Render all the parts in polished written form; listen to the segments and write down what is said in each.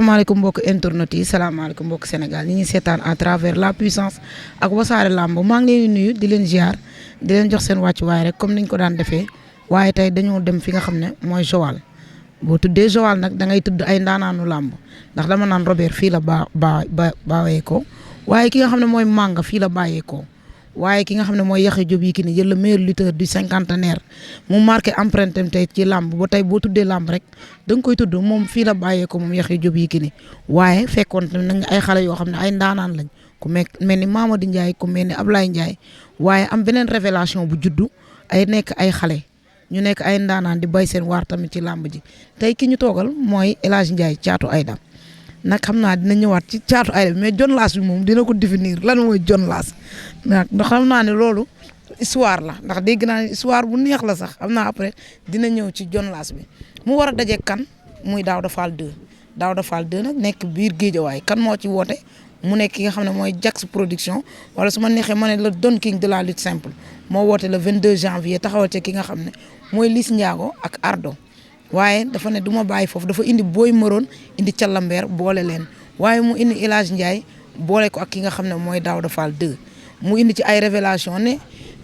salaamaaleykum mbokk internet yi salaamaaleykum mbokk Sénégal ñi ngi seetaan à travers la puissance ak wasaare làmb maa ngi leen di nuyu di leen ziar di leen jox seen wàccuwaay rek comme niñ ko daan defee waaye tey dañoo dem fi nga xam ne mooy Joal boo tuddee Joal nag da ngay tudd ay ndaanaanu làmb ndax dama naan Robert fii la bàyyeekoo waaye ki nga xam ne mooy Manga fii la bàyyeekoo waaye ki nga xam ne mooy Yaxya Diop Yékini jël le meilleur lutteur du cinquantenaire mu marqué empreinte am tey ci làmb ba tey boo tuddee làmb rek da nga koy tudd moom fii la bàyyeekoo moom Yaxya Diop Yékini waaye fekkoon tamit nag ay xale yoo xam ne ay ndaanaan lañ ku mel ni Mamadou Ndiaye ku mel ni Ablaye Ndiaye waaye am beneen révélation bu juddu ay nekk ay xale ñu nekk ay ndaanaan di bay seen waar tamit ci làmb ji tey ki ñu toogal mooy El Hadj Ndiaye Thiatou Aïda nag xam naa dina ñëwaat ci Thiatou Aïda mais John Lass bi moom dina ko définir lan mooy John Lass ndax xam naa ne loolu histoire la ndax dégg naa ne histoire bu neex la sax xam naa après dina ñëw ci John Lass bi mu war a daje kan muy Daouda Fall 2 Daouda Fall 2 nag nekk biir Géejawaay kan moo ci woote mu nekk ki nga xam ne mooy Jax production wala su ma neexee ma ne le Don King de la lutte simple moo woote le 22 janvier taxawal ci ki nga xam ne mooy Liss Ndiago ak Ardo waaye dafa ne du ma bàyyi foofu dafa indi Boy Maroon indi Calambeer boole leen waaye mu indi El Hadj Ndiaye boole ko ak ki nga xam ne mooy Daouda Fall 2 mu indi ci ay révélation ne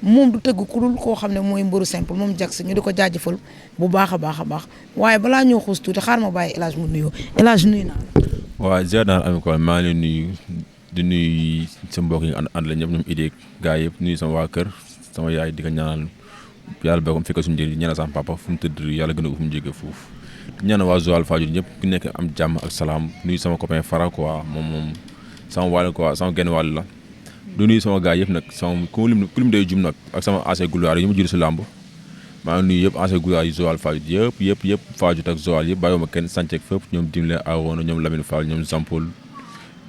moom du tëgg ku dul koo xam ne mooy mbëru simple moom Jax ñu di ko jaajëfal bu baax a baax a baax waaye balaa ñoo xuus tuuti xaar ma bàyyi El Hadj mu nuyoo El Hadj nuyu naa la. waaw ziar naa am ko maa ngi leen nuyu di nuyu sa mbokk yi nga ànd la ñëpp ñoom idée gars yëpp nuyu sama waa kër sama yaay di ko ñaanal yàlla ba ko fekk suñu njëriñ ñaanal sama papa fu mu tëdd yàlla gën a fu mu jógee foofu ñaanal waa Joal Fadiouth ñëpp ku nekk am jàmm ak salaam nuyu sama copain Fara quoi moom sama wàll quoi sama genn wàll la du nuyu sama gars yëpp nag sama ku lim day jum nag ak sama ancien gloire yi ma jël si làmb maa ngi nuyu yëpp ancien gloire yi Joal Fadiouth yëpp Fadiouth ak Joal yëpp bàyyiwuma kenn sànceeg fépp ñoom Dimle Aroona ñoom Lamine Fall ñoom Zampol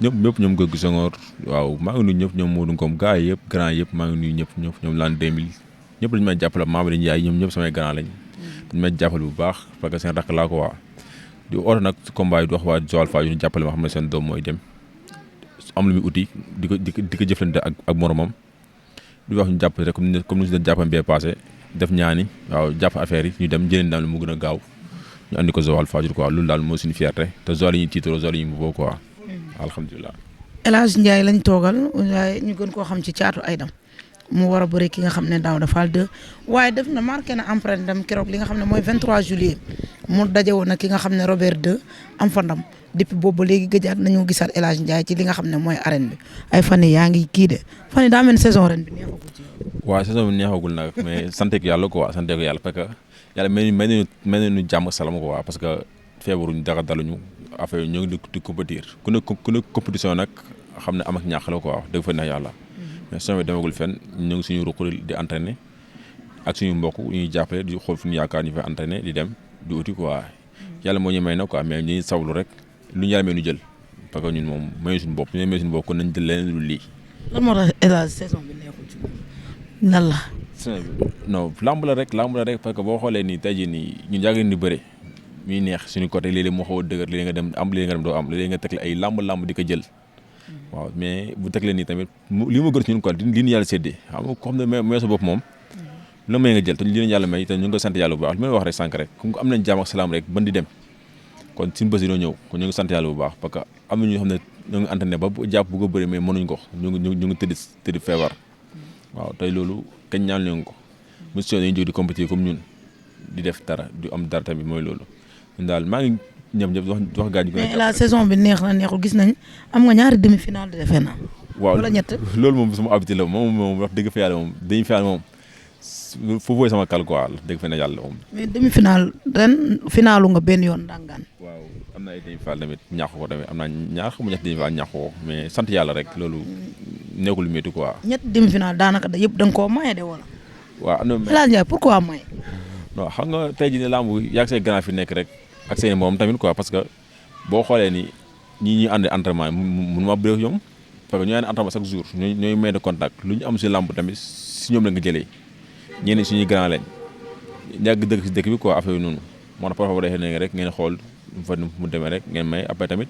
ñëpp ñoom Gëgg Senghor waaw maa ngi nuyu ñëpp ñoom Modou Ngom gars yi yëpp grand yëpp maa ngi nuyu ñëpp ñoom l'an 2000 ñëpp dañu may jàppale Mamadou Ndiaye ñoom ñëpp samay grand lañ dañu may jàppale bu baax parce que seen rakk laa ko waa di oote nag combat yi di wax waa Joal Fadiouth ñu jàppale ma xam ne seen doom mooy dem am lu muy uti di ko jëflante ak moromam di wax ñu jàppale rek comme ni ñu doon jàppam bee passé def ñaani waaw jàpp affaire yi ñu dem jëleen daal mu gën a gaaw ñu andi ko Joal Fadiouth quoi loolu daal moo suñu fierté te Joal yi ñuy tiitaroo Joal yi ñu mbubboo quoi alhamdulilah. El Hadj Ndiaye lañ toogal waaye ñu gën koo xam ci Thiatou Aïda mu war a bëri ki nga xam ne Daouda Fall 2 waaye def na marqué na empreinte dem keroog li nga xam ne mooy 23 juillet mu daje woon nag ki nga xam ne Robert 2 am fa ndam depuis boobu ba léegi gëjaat nañu gisaat El Hadj Ndiaye ci li nga xam ne mooy arène bi ay fan yi yaa ngi kii de fan yi daa mel saison ren bi neexagul ci waaw saison bi neexagul nag mais sant ko yàlla quoi sant ko yàlla parce que yàlla may nañu jàmm salaam quoi parce que feebaruñu dara daluñu affaire ñoo ngi di compétir ku ne compétition nag xam ne am ak ñàkk la quoi dëgg fa neex yàlla mais saison bi demagul fenn ñu ngi suñu ruq di entraîner ak suñu mbokk ñuy jàppale di xool fu ñu yaakaar ñu fay entraîner di dem di uti quoi yàlla moo ñu may na quoi mais ñu sawlu rek lu ñu yàlla may ñu jël parce que ñun moom mayu suñu bopp ñu may suñu bopp kon nañ jël leneen lu lii. lan moo tax El Hadj saison bi neexul ci nan la. saison bi non lamb la rek parce que boo xoolee nii tey jii nii ñun yàgg nañu di bëre muy neex suñu côté léeg-léeg moo xaw a dëgër léeg nga dem am léeg nga dem doo am léeg nga tegle ay lamb di ko jël. waaw mais bu tegle nii tamit li ma gën ci ñun quoi li ñu yàlla séddee xam nga ko xam ne mooy sa bopp moom la may nga jël te li leen yàlla may te ñu ngi ko sant yàlla bu baax li may wax rek sànq rek comme am nañ jàmm ak salaam rek ban di dem kon suñu bés yi ñëw kon ñu ngi sant yàlla bu baax parce que am na ñoo xam ne ñoo ngi entraîné ba jàpp bu ko bëri mais mënuñ ko ñu ngi tëdd feebar waaw tey loolu kañ ñaan leen ko mission dañuy jóg di compétir comme ñun di def dara di am dara tamit mooy loolu ñun daal maa ngi ñëpp wax gaañ mais la saison bi neex na neexul gis nañ am nga ñaari demi finale de defe na waaw wala ñett loolu moom sama habitude la moom wax dëgg fa yàlla moom demi finale moom foofu sama kal quoi dëgg fa ne yàlla moom mais demi finale ren finalu nga benn yoon ndàngaan waaw am na ay demi finale tamit ñàkk ko tamit am naa ñaar xam ñett demi finale ñàkk ko mais sant yàlla rek loolu nekkul métti quoi ñett demi finale daanaka da yëpp da nga koo maye de wala waaw El Hadj Ndiaye pourquoi maye non xam nga tey jii ne lamb yàgg say grand fi nekk rek ak seen moom tamit quoi parce que boo xoolee ni ñi ñuy ànd entraînement mënu ma bëre ñoom parce que ñooy ànd entraînement chaque jour ñooy may de contact lu ñu am si lamb tamit si ñoom la nga jëlee ñenn suñuy grand lañ yàgg dëkk si dëkk bi quoi affaire yi noonu moo tax parfois day ne rek ngeen xool fa mu demee rek ngeen may après tamit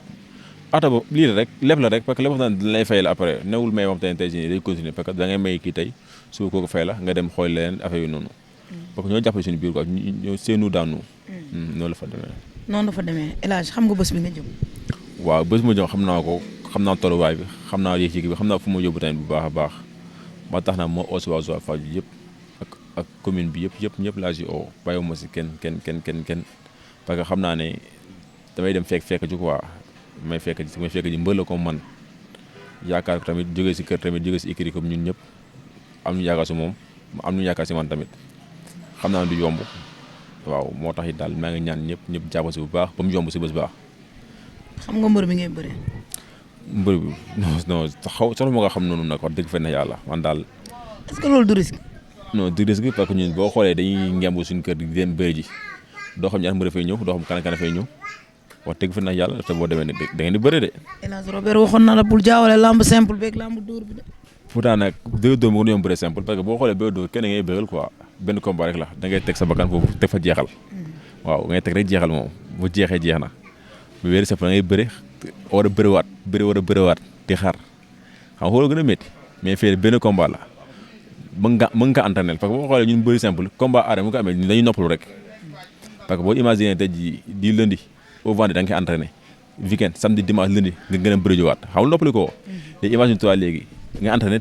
ata ba lii la rek lépp la rek parce que lépp xam ne lay fay la après newul may moom tey jii day continuer parce que da ngay may kii tey suba kooku fay la nga dem xool leneen affaire yi noonu parce que ñoo jàppale suñu biir quoi ñoo seenu daanu noonu la fa demee noonu dafa demee El Hadj xam nga bés bi nga jëm waaw bés ma jëm xam naa ko xam naa tolluwaay bi xam naa yéeg-yéeg bi xam naa fu ma yóbbu tamit bu baax a baax ba tax na moo oosi waa Joal Fadiouth bi yëpp ak commune bi yëpp laa si oo bàyyiwuma si kenn parce que xam naa ne damay dem fekk ci quoi may fekk ji mbër la comme man yaakaar ko tamit jógee si kër tamit jógee si écurie comme ñun ñëpp am ñu yaakaar si moom am ñu yaakaar si man tamit xam naa du yomb waaw moo tax it daal maa ngi ñaan ñëpp jàpp si bu baax ba mu yomb si bés baax. xam nga mbër bi ngay bëree. mbër bi non soxla ma nga xam noonu nag wax dëgg fa ne yàlla man daal. est-ce que loolu du risque. non du risque parce que ñun boo xoolee dañuy ngemb suñu kër di dem bëri ji doo xam ñaar mbër dafay ñëw doo xam kan dafay ñëw wax dëgg fa ne yàlla te boo demee da ngeen di bëri de. El Hadj Robert waxoon na la bul jaawale lamb simple beeg lamb dóor bi de. pourtant nag bëri dóor moo gën a yomb bëri simple parce que boo xoolee bëri dóor kenn ngay bëral quoi benn combat rek la da ngay teg sa bakkan foofu teg fa jeexal waaw ngay teg rek jeexal moom bu jeexee jeex na bu wéri simple da ngay bëri war a bëriwaat di xaar xam nga xooloo gën a métti mais fii benn combat la mën nga entraîner parce que boo xoolee ñun bëri simple combat arène mu ko amee ñun dañuy noppalu rek parce que boo imaginer tey jii di lundi au vendredi da nga koy entraîner weekend samedi dimanche lundi nga gën a bëri jiwaat xam nga noppali ko léegi imagine toi léegi nga entraîner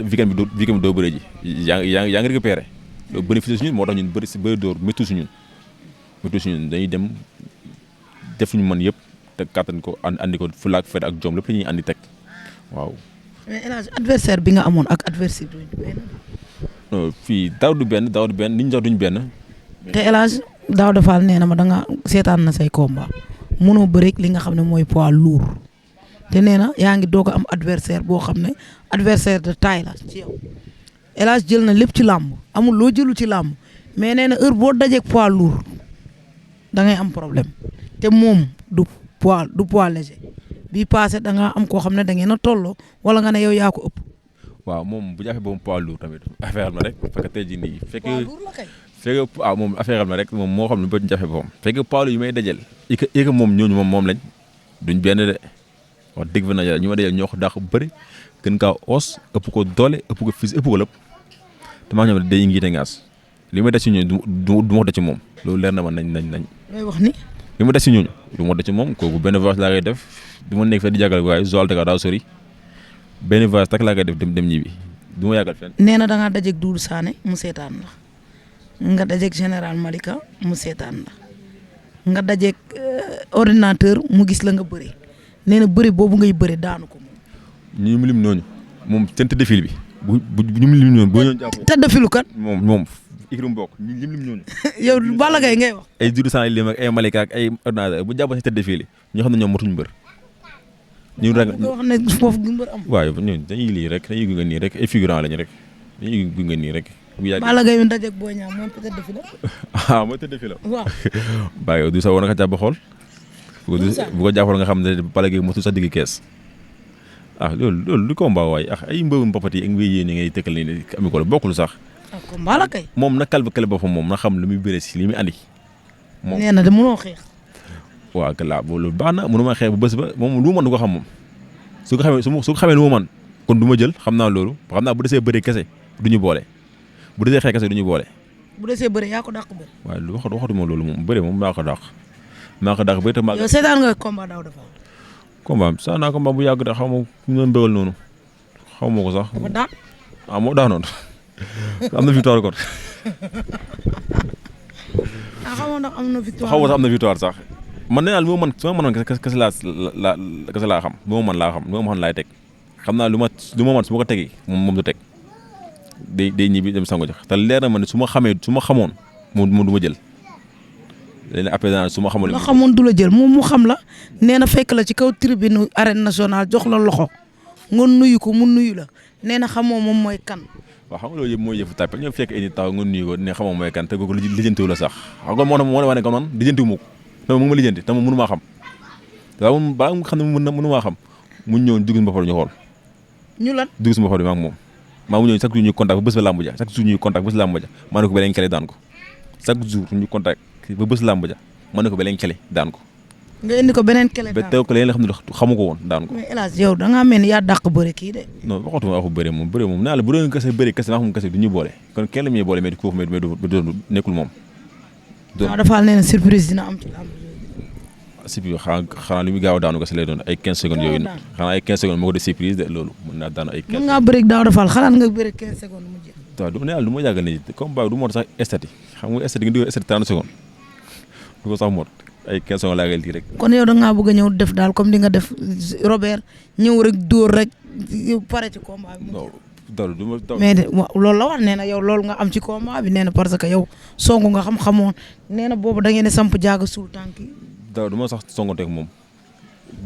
weekend bi doo bëri ji yaa ngi récupéré loolu bénéfice si ñun moo tax ñun bëri si bëri dóor méttu si ñun dañuy dem def ñu mën yëpp te kàttan ko andi ko fulaak fed ak jom lépp la ñuy andi teg waaw. mais El Hadj adversaire bi nga amoon ak adversaire bi duñ benn. non fii daaw du benn nit ñi sax duñ benn. te El Hadj Daouda Fall nee na ma da nga seetaan na say combat mënoo bëreeg li nga xam ne mooy poids lourd te nee na yaa ngi doog a am adversaire boo xam ne adversaire de taille la ci yow El Hadj jël na lépp ci làmb amul loo jëlu ci làmb mais nee na heure boo dajeeg poids lourd da ngay am problème te moom du poids léger bii passé da nga am koo xam ne da ngeen a tolloo wala nga ne yow yaa ko ëpp. waaw moom bu jàppee boobu poids lourd tamit affaire ma rek parce que tey jii nii fekkee moom affaire ma rek moom moo xam ne ba jafe boppam fekkee poids lourd yi may dajal i moom ñooñu moom lañ duñ benn de wax dëgg fa na yàlla ñu ma dajal ñoo ko dàq bëri gën kaa os ëpp ko doole ëpp ko fis ëpp ko lépp te maa ngi ñëw day ngiite ngaas li may daj si ñooñu du ma ko daj ci moom loolu leer na ma nañ. looy wax ni. li ma daj si ñooñu du ma daj ci moom kooku benn voyage laa koy def du ma nekk fee di jàggal waaye Joal Dakar daa sori benn voyage tak laa koy def dem ñibbi du ma yàggal fenn. nee na da ngaa dajeeg Doudou Sané mu seetaan la nga dajeeg général Malika mu seetaan la nga dajeeg ordinateur mu gis la nga bëri nee na bëri boobu ngay bëri daanu ko moom. ñu mu lim noonu moom seen tëdd fil bi bu ñu mu lim noonu boo ñëw jàppoo. tëdd filu kat. moom ikrim bokk ñu lim ñooñu. yow Balla Gaye ngay wax. ay Doudou Sané lim ak ay Malika ak ay ordinateur bu jàppoo si tëdd fil ñoo xam ne ñoom motuñu mbër. ñu rek nga wax ne foofu gi mbër am. waaw ñun dañuy lii rek dañuy gunge nii rek ay figurant lañu rek dañuy gunge nii rek. Balla Gaye yu dajeeg Boy Niang moom peut-être defi la. ah mooy tëdd fi la. waaw. bàyyi du sa war nga jàpp xool. bu ko jàppoon nga xam ne Balla Gaye mosul sax digg kees. ah loolu du combat waay ay mbërum mbapat yi ak mbéy yéen ñi ngay tëkkal nii ami ko la bokkul sax. ah combat la kay. moom na kalb kale boppam moom na xam lu muy bëree si li muy andi. moom nee na de mënoo xeex. waaw gannaaw loolu baax na mënuma xeex bu bés ba moom lu ma mën du ko xam moom su ko xamee lu ma mën kon du ma jël xam naa loolu xam naa bu desee bëri kese du ñu boole bu desee xeex kese du ñu boole. bu desee bëri yaa ko dàq bëri. waaye waxatuma loolu moom bëri moom maa ko dàq bëri te maa. yow seetaan nga combat Daouda Fall. combat saa naa combat bu yàgg de xaw ma ñu doon mbéwal noonu xaw ma ko sax. dafa daan. ah moo daanoon am na victoire kon. ah xamoon ndax am na victoire. xaw ma sax am na victoire sax. man nee naa lu ma mën su ma mënoon kese laa xam lu ma mën laa xam lu ma mën laay teg xam naa lu ma mën su ma ko tegee moom du teg day ñibbi dem sangu jax te leer na ma ne su ma xamoon moom du ma jël léegi après su ma xamoon. la xamoon du la jël moom mu xam la nee na fekk la ci kaw tribune arène nationale jox la loxo nga nuyu ko mu nuyu la nee na xamoo moom mooy kan. waaw xam nga loolu yëpp mooy yëfu tàppe ñoo fekk ay nit taw nga nuyu ko ne xamoo mooy kan te kooku lijjantiwu la sax xam nga moo ne wane ko noonu lijjantiwu ma ko te mu ngi ma lijjanti te mënu maa xam waaw moom balaa nga xam ne mënu maa xam mu ñëw dugg si boppam ñu xool. ñu lan dugg si boppam maa ngi moom maa mu ñëw chaque jour ñuy contact ba bés ba làmb ja chaque jour ñuy contact ba bés làmb ja maa ne ko ba leen kele daan ko chaque jour ñu contact ba bés làmb ja maa ne ko ba leen kele daan ko. nga indi ko beneen kele daan ba teew ko leen xam ne xamu ko woon daan ko. mais El Hadj yow da ngaa mel ni yaa dàq bëre kii de. non waxatuma waxu bëre moom naa la bu doon kese bëre kese naa xam kese du ñu boole kon kenn la ñuy boole mais du nekkul moom. waaw dafa nee na surprise dina am ci làmb. CPU xanaa li muy gaaw a daanu ko si lay doon ay 15 secondes yooyu xanaa ay 15 secondes moo ko def surprise de loolu mën naa daanu ay 15 mën ngaa bëreeg Daouda Fall xalaat nga bëreeg 15 secondes mu jeex. waaw du ma ne yàlla du ma yàggal nii combat du mot sax estati xam nga estati nga digal estati 30 secondes du ko sax mot ay 15 secondes laa koy lii rek. kon yow da ngaa bëgg a ñëw def daal comme di nga def Robert ñëw rek dóor rek pare ci combat bi. non dalu du ma daw. mais de loolu la wax nee na yow loolu nga am ci combat bi nee na parce que yow songu nga xamoon nee na boobu da ngeen di samp jaaga suul tànk yi. daw du ma sax songanteeg moom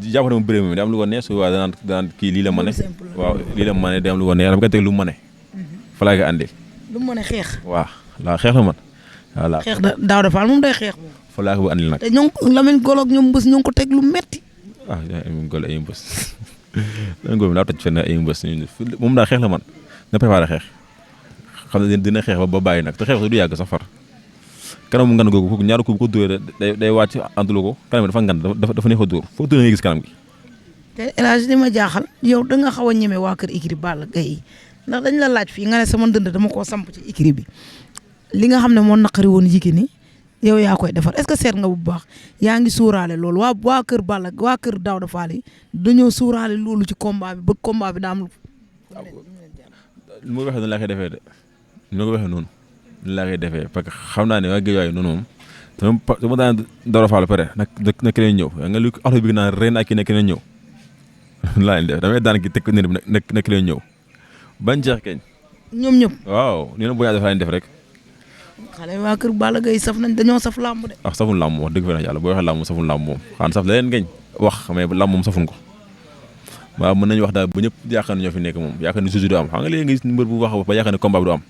jàpp na ma bëree moom da am lu ko neex su waaye danaan kii lii la mane waaw lii la mane da am lu ko neex dafa koy teg lu mu mane fa laa koy andil lu mu mën a xeex waaw laa xeex la man voilà xeex Daouda Fall moom day xeex moom fa laa ko andil nag te ñoom Lamine Golo ak ñoom Mbës ñoo ngi ko teg lu metti Lamine Golo ay Mbës Lamine Golo daa toj fenn ay Mbës moom daa xeex la man na préparé xeex xam ne dina xeex ba bàyyi nag te xeex du yàgg sax far kanam mu ngan googu foofu ñaari ko dóoree day wàcc antulu ko kanam dafa ngan dafa neex a dóor foofu dóoree nga gis kanam gi. te El Hadj li ma jaaxal yow da nga xaw a ñeme waa kër Ikri Balla Gaye ndax dañ la laaj fii nga ne sama ndënd dama koo samp ci Ikri bi li nga xam ne moo naqari woon Yékini yow yaa koy defar est-ce que seet nga bu baax yaa ngi suuraale loolu waa kër Balla waa kër Daouda Fall yi dañoo suuraale loolu ci combat bi ba combat bi daa am lu. lu ma waxee noonu laa koy defee de lu ma ko waxee noonu. laa koy defee parce que xam naa ne waa géej waaye noonu moom su ma daan Daouda Fall pare na keneen ñëw nga lu oto bi naan ren ak ki ne keneen ñëw laa leen def damay daan ki teg ko nii na keneen ñëw bañ jeex keñ. ñoom ñëpp. waaw nii nag bu ñu def laa leen def rek. xale waa kër Balla Gaye saf nañ dañoo saf làmb de. safun làmb wax dëgg fa yàlla boo waxee làmb safun làmb moom xanaa saf la leen geñ wax mais làmb moom safun ko waaw mën nañu wax daal ba ñëpp yaakaar ne ñoo fi nekk moom yaakaar ne sujet du am xam nga léegi nga gis mbër bu wax ba yaakaar ne combat du am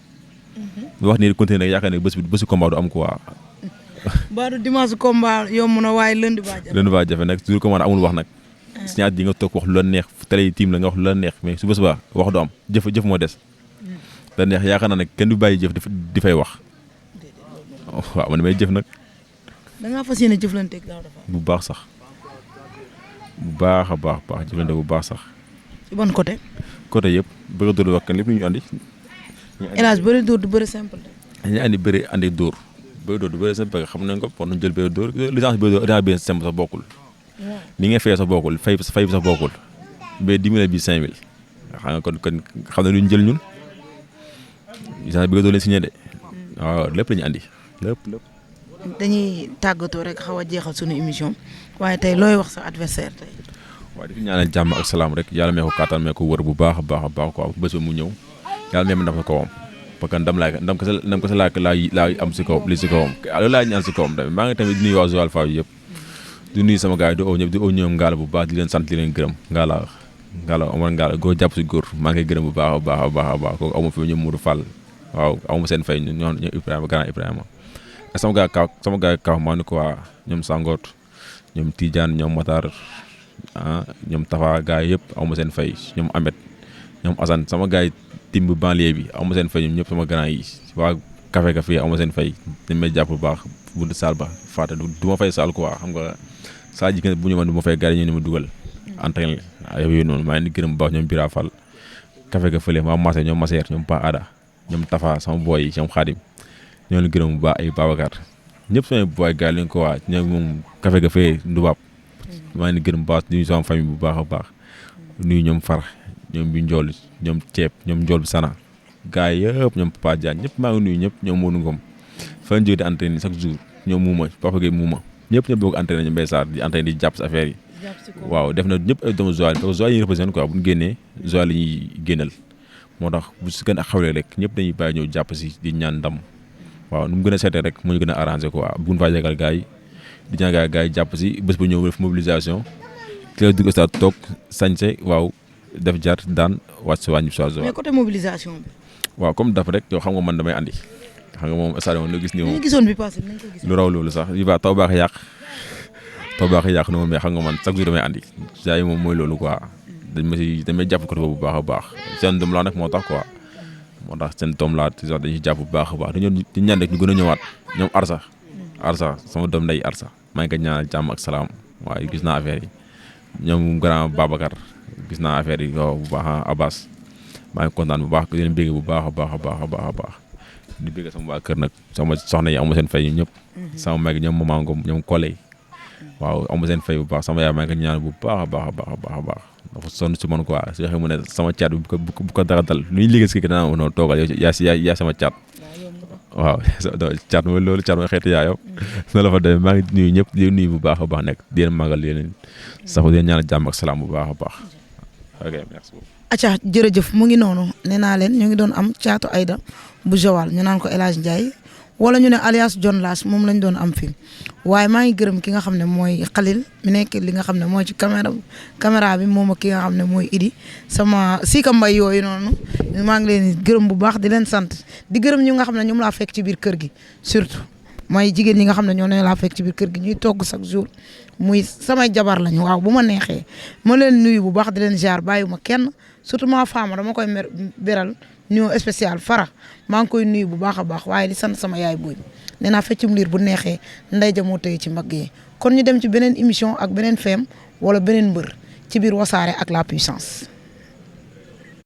bu wax nii continué nag yaakaar ne bésu combat du am quoi. Badou dimanche combat yomb na waaye lundi baa jafe nag toujours combat amul wax nag. si ñaar ji nga toog wax lu la neex télé yi tiim la nga wax lu la neex mais su bés ba wax du am jëf moo des. la neex yaakaar naa ne kenn du bàyyi jëf di fay wax. waaw man damay jëf nag. da ngaa fas yéene jëflanteeg Daouda Fall. bu baax sax bu baax a baax jëflante bu baax sax. ci ban côté. côté yëpp bëgg a dóor wax lépp lu ñu andi. El Hadj bëri dóor du bëri simple. dañuy andi bëri andi dóor bëri dóor du bëri simple parce que xam nañ ko pour ñu jël bëri dóor licence bëri dóor licence bi simple sax bokkul. ni nga fay sax bokkul fay bi sax bokkul mais 10 000 bi 5 000 xam nga kon xam na lu ñu jël ñun licence bëri dóor leen signé de waaw lépp la ñu andi lépp. dañuy tàggatoo rek xaw a jeexal sunu émission waaye tey looy wax sa adversaire tey. waaw di fi ñaanal jàmm ak salaam rek yàlla may ko kàttan may ko wër bu baax a baax quoi bés ba mu ñëw. yàlla même ndam sa kawam parce que ndam ko sa laa am si kawam li si kawam loolu laa ñaan si kawam tamit maa ngi tamit di nuyu waa Joal Fadiouth yëpp di nuyu sama gars yi di oo ñëpp di oo ñoom Ngalla bu baax di leen sant di leen gërëm Ngalla Omar Ngalla góor jàpp si góor maa ngi koy gërëm bu baax a baax kooku aw ma fi ñoom Mourou Fall waaw aw ma seen fay ñoom Ibrahima grand Ibrahima sama gars kaw maa ni ko waa ñoom Sangoot ñoom Tidiane ñoom Matar ñoom Tafa gars yëpp aw ma seen fay ñoom Ahmed ñoom Assane sama gars yi timb banlieue bi amu seen fay ñoom ñëpp sama grand yi waa café café amu seen fay dañ may jàpp bu baax buntu saal ba faata du ma fay saal quoi xam nga saa ji bu ñu mën du ma fay gars yi ñu ne ma dugal entraîné yooyu noonu maa ngi gërëm bu baax ñoom Bira Fall café ga fële maa Massé ñoom Masseer ñoom Pa Ada ñoom Tafa sama boy yi ñoom Khadim ñoo leen gërëm bu baax ay Babacar ñëpp sama boy gars yi leen ko waa ñoom moom café ga fee Ndubaab maa ngi gërëm bu baax nuyu sama famille bu baax a baax nuyu ñoom far ñoom bi njool ñoom ceeb ñoom njool bi sana gars yi yëpp ñoom Papa Diagne ñëpp maa ngi nuyu ñëpp ñoom Modou Ngom fa lañ jógee di entraîné chaque jour ñoom muuma Papa Gueye muuma ñëpp bëgg entraîné ñu Mbaye Sarr di entraîné di jàpp si affaire yi waaw def na ñëpp ay doomu Joal parce que Joal yi représenté quoi bu ñu génnee Joal yi ñuy génnal moo tax bu si gën a xawlee rek ñëpp dañuy bàyyi ñëw jàpp si di ñaan ndam waaw nu mu gën a seetee rek mu ñu gën a arrangé quoi bu ñu faa yegal gars yi di ñaan gars yi jàpp si bés bu ñëw def mobilisation ki la dugg stade toog sañse waaw def jar daan wàcc si wàññi soit mais côté mobilisation bi. waaw comme daf rek yow xam nga man damay andi xam nga moom stade moom la gis nii moom. gisoon bi passé nañ ko gis. lu raw loolu sax yu baax taw baax yàq na moom mais xam nga man chaque jour damay andi saa yi moom mooy loolu quoi dañ may jàpp côté boobu bu baax a baax seen doom laa nag moo tax quoi moo tax seen doom laa toujours dañuy jàpp bu baax a baax dañoo di ñaan rek ñu gën a ñëwaat ñoom Arsa sama doom nday Arsa maa ngi koy ñaanal jàmm ak salaam waaye gis naa affaire yi ñoom grand Babacar gis naa affaire yi bu baax Abbas maa ngi kontaan bu baax di leen bégg bu baax a baax di bégg sama waa kër nag sama soxna yi amu seen fay ñoom ñëpp sama mag ñoom Mama Ngom ñoom Kole waaw amu seen fay bu baax sama yaay maa ngi ko ñaan bu baax a baax a baax a baax a baax dafa sonn si man quoi su waxee mu ne sama caat bi bu ko dara dal lu ñuy liggéey si kii danaa ma noonu toogal yow yaa sama caat waaw caat mooy loolu caat mooy xeetu yaayam na la fa demee maa ngi nuyu ñëpp di nuyu bu baax a baax nekk di leen màggal di leen saxu di leen ñaan jàmm ak salaam bu baax a baax ok merci beaucoup. acca jërëjëf mu ngi noonu nee naa leen ñu ngi doon am caatu Aida bu Joal ñu naan ko El Hadj Ndiaye wala ñu ne alias John Lass moom lañ doon am fi waaye maa ngi gërëm ki nga xam ne mooy Khalil mi nekk li nga xam ne mooy ci caméra bi moom ak ki nga xam ne mooy Idi sama siika mbay yooyu noonu maa ngi leen gërëm bu baax di leen sant di gërëm ñi nga xam ne ñoom laa fekk ci biir kër gi surtout mooy jigéen ñi nga xam ne ñoo ne laa fekk ci biir kër gi ñuy togg chaque jour muy samay jabar lañu waaw bu ma neexee ma leen nuyu bu baax di leen jaar bàyyiwuma kenn surtout ma faama dama koy beral nuyu spécial fara maa ngi koy nuyu bu baax a baax waaye di sant sama yaay booy nee naa feccum liir bu neexee nday ja moo tëye ci mbagg yi kon ñu dem ci beneen émission ak beneen feem wala beneen mbër ci biir Wassare ak la puissance